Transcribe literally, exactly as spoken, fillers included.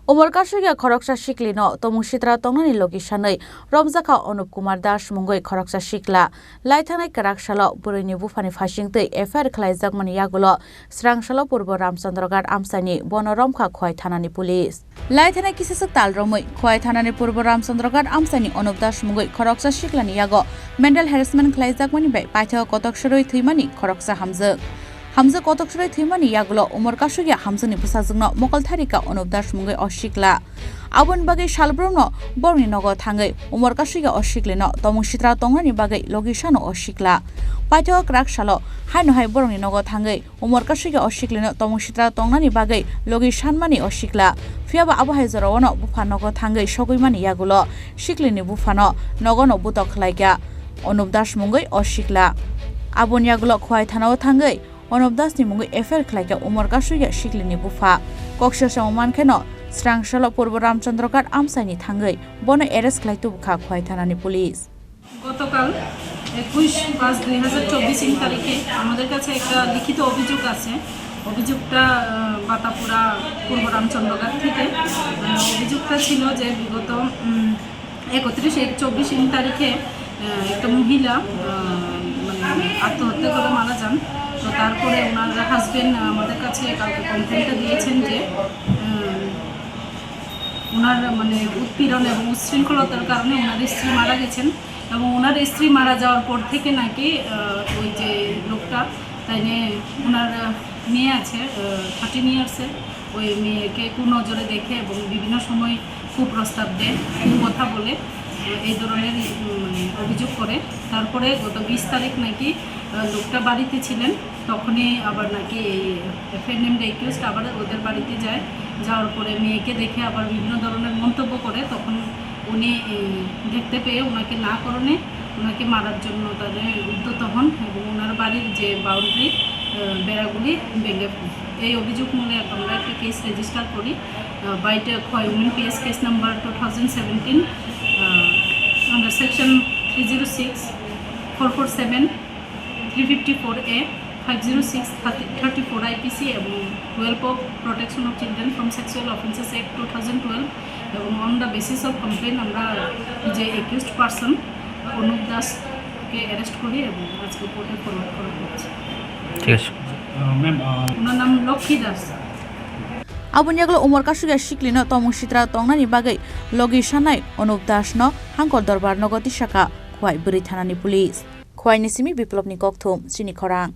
Umor kasugya khoroksa siklino tomung sitra tongnani logi sanwi romjakha Anup Kumar Das mungwi khoroksa sikla. Laithangnai kwrak salo bwrwini buphani phasingtwi F I R khlaijakmani yagulo Srangsalo Purbo Ramchandraghat amchaini bono romkha Khowai thanani police. Laithangnai kisaswk tal romwi Khowai thanani Purbo Ramchandraghat amchaini Anup Das mungwi khoroksa siklani yago mental harassment khlaijakmani bai paithao kotok srwi thwimani khoroksa hamjwk. Hamjwk kotok srwi thwimani yagulo umor kasugya hamjwkni bwsajwkno mokol tharika Anup Das mungwi o sikla. Aboni bagwi salbrumno borokni nogo thangwi umor kasugya o siklino tomung sitra tongnani bagwi logi sano o sikla. Paithao kwrak salo haino hai borokni nogo thangwi umor kasugya o siklino tomung sitra tongnani bagwi logi sanmani o sikla. Phiyaba abo hai jorao no bupha nogo thangwi sogwimani yagulo siklini buphano nogono butok khlaikha Anup Das mungwi o sikla. Aboni yagulo Khowai thanao thangwi Anup Das ni mungwi F I R khlaikha umor kasugya siklini bupha. Kok sirsa mankhe no Srangsalo Purbo Ramchandraghat amchaini thangwi bono arrest khlai tubukha Khowai thanani police. গতকাল একুশ পাঁচ দুই হাজার চব্বিশ ইং তারিখে আমাদের কাছে একটা লিখিত অভিযোগ আছে। অভিযোগটা, আহ, বাতাপুরা পূর্ব রামচন্দ্রঘাট থেকে। আহ, অভিযোগটা ছিল যে বিগত, উম, একত্রিশ এক চব্বিশ ইং তারিখে, আহ, একটা মহিলা, আহ, মানে আত্মহত্যা করে মারা যান। তো তারপরে ওনার হাজবেন্ড আমাদের কাছে কালকে কমপ্লেনটা দিয়েছেন যে, উম, ওনার মানে উৎপীড়ন এবং উচ্ছৃঙ্খলতার কারণে ওনার স্ত্রী মারা গেছেন। এবং ওনার স্ত্রী মারা যাওয়ার পর থেকে নাকি, আহ, ওই যে লোকটা, তাই নিয়ে ওনার, আহ, মেয়ে আছে, আহ, থার্টিন ইয়ার্সের, ওই মেয়েকে কুনজরে দেখে এবং বিভিন্ন সময় কুপ্রস্তাব দেয়, কুকথা বলে, আহ, এই ধরনের, উম, মানে অভিযোগ করে। তারপরে গত বিশ তারিখ নাকি, আহ, লোকটা বাড়িতে ছিলেন, তখনই আবার নাকি এই ফ্রেন্ড নেমড অ্যাকিউজড আবার ওদের বাড়িতে যায়। যাওয়ার পরে মেয়েকে দেখে আবার বিভিন্ন ধরনের মন্তব্য করে, তখন উনি, এ, দেখতে পেয়ে ওনাকে না করণে ওনাকে মারার জন্য তাদের উদ্যত হন এবং ওনার বাড়ির যে বাউন্ডারি, আহ, বেড়াগুলি ভেঙে ফেলে। এই অভিযোগ মূলে আমরা একটা কেস রেজিস্টার করি, আহ, বাইট খোয়াই women PS, case number two thousand seventeen, ah, under section three zero six, four four seven, three fifty four A, five zero six, thirty four IPC এবং twelve of protection of children from sexual offences act two thousand twelve এবং on the basis of complain আমরা যে accused person Anup দাসকে অ্যারেস্ট করি এবং আজকে কোর্টে ফরওয়ার্ড করা হয়েছে। ঠিক আছে। আহ, ম্যাম, আহ, ওনার নাম লক্ষ্মী Das. Aboni yagulo umor kasugya siklino tomung sitra tongnani bagwi logi sanai Anup Das no Hangkor Dorbar nogo tisakha Khowai bwrwi thanani police. Khowai ni simi Biplop ni kokthum, chini khorang.